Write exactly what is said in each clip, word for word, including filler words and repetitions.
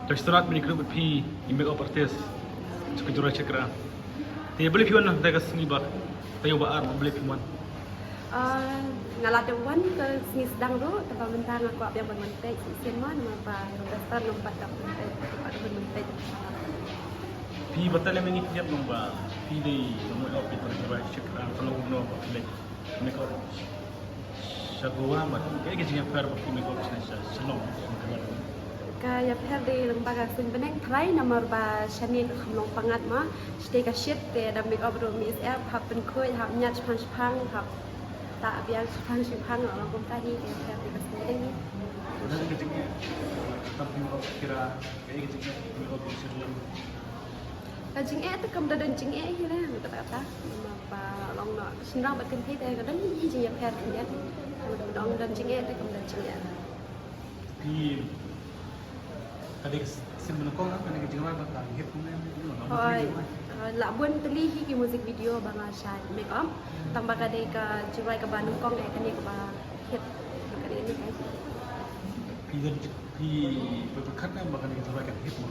Restaurant mini group phi i makeup artist. Chuka jura chakra. Te beli phi wan na ka sngi ba. Tayo ba ar beli phi wan. Ah, nga la dep wan ka sngi sdang ruh, te ba mynta nga kwah biang ban wan peit shisien ma, namar ba restaurant nang pat ka ban peit, pat ban wan peit. Phi batai lem ngi tiap nong ba. Phi dei nong makeup phi tayo jura chakra. Kalau no ba phi dei makeup. Sha Goa ma, kaei ka jingïapher ba phi makeup sha Shillong? Ka ïapher dei lyngba ka suiñ bneng trai namar ba shane ka kham long pyngngad ma, shatei ka shit te da makeup ruh mi is ep, hap pynkhuid, hap ñiad shipang shipang, hap ta biang shipang shipang, long kumta hi ka ïapher dei ka suiñ bneng. Ka jingeh, tam phi makeup kira, kaei ka jingeh phi makeup sha Shillong? Ka jingeh te kam da don jingeh hi re, kata kata. Namar ba long noh shynrang bad kynthei te ka don hi jingïapher khyndiat. Long don jingeh te kam da jingeh. Phi ka dei ka sien ba nyngkong ka dei ka jingrwai ba ka hit kumne? Hooid. Lah bun tylli hi ki music video ba nga shah makeup. Tang ba ka dei ka jingrwai kaba nyngkong eh kane kaba hit. Ka dei ni kai. Phi don Phi pyrkhat ne ba kane ka jingrwai kan hit ma?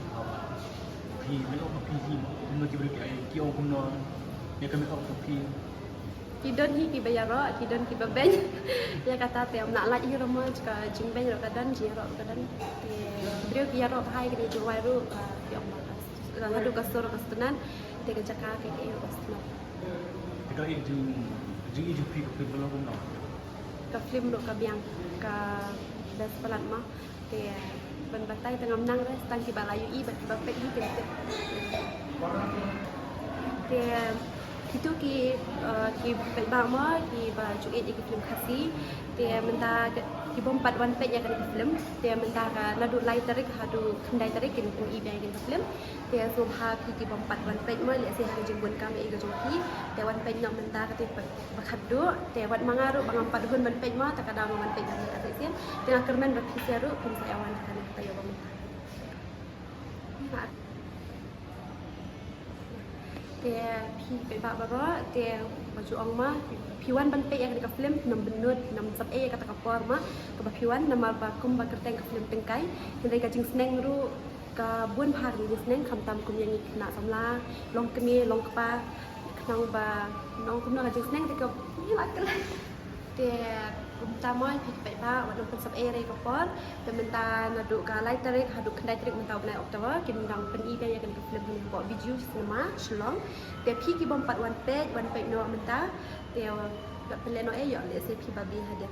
Phi makeup phi hi ma, kumno ki briew ki ai, ki ong kumno ïa ka makeup ka phi? Ki don hi kiba ïaroh, ki don kiba beiñ. Ïa kata te ym lah lait hi ruh ma, ka jingbeiñ ruh ka don, jingïaroh ruh ka don. Te briew ki ïaroh bha ïa kane ka jingrwai ruh, ki ong ba ka haduh ka sur ka sngewtynnat, te ka jaka ka ïoh ka sngewtynnat. Te ka jing jing jing phi ka film ba long kumno? Ka film ruh ka biang, ka best ballad ma. Te ban batai te ngam nang re, tang kiba la ïohi bad kiba peit hi kin tip. Te kito ki, eh, ki paidbah mo kiba ju ïeit ïa ki film Khasi. Te mynta ki bym pat wan peit ïa kane ka film. Te mynta ka naduh lai tarik haduh khyndai tarik kin pyni biang ïa kane ka film. Te sngewbha phi ki bym pat wan peit mo, lehse ha ka jingbun kam ïa ka jong phi. Te wan peit noh mynta ka te pat ba khatduh, te wat ma nga ruh ba ngam pat hun ban peit mo, ta ka daw nga wan peit ban ka shisien. Te nga kyrmen ba phi sha ruh phin sa ïa wan ha kane ka taïew ba mynta. Te phi paidbah baroh, te ba ju ong ma phi wan ban peit ïa kane ka film, nam bynnud, nam sap ei ïa kata ka por ma kaba phi wan, namar ba kum ba kyrteng ka film Tyngkai, hynrei ka jingsneng ruh ka bun bha ka jingsneng, khamtam kum ïa ngi khynnah samla, long kmie long kpa, khnang ba nong kumno ka jingsneng te ka ngi la kylla. Te kumta mo phi ki paidbah, wat nang pynsap ei re ka por. Te mynta naduh ka lai tarik haduh khyndai tarik mynta u bnai October kin dang pyni biang ïa kane ka film ha Bijou Cinema Shillong. Te phi ki bym pat wan peit, wan peit noh mynta. Te pynlehnoh ei, ïoh lehse phi babe hadien.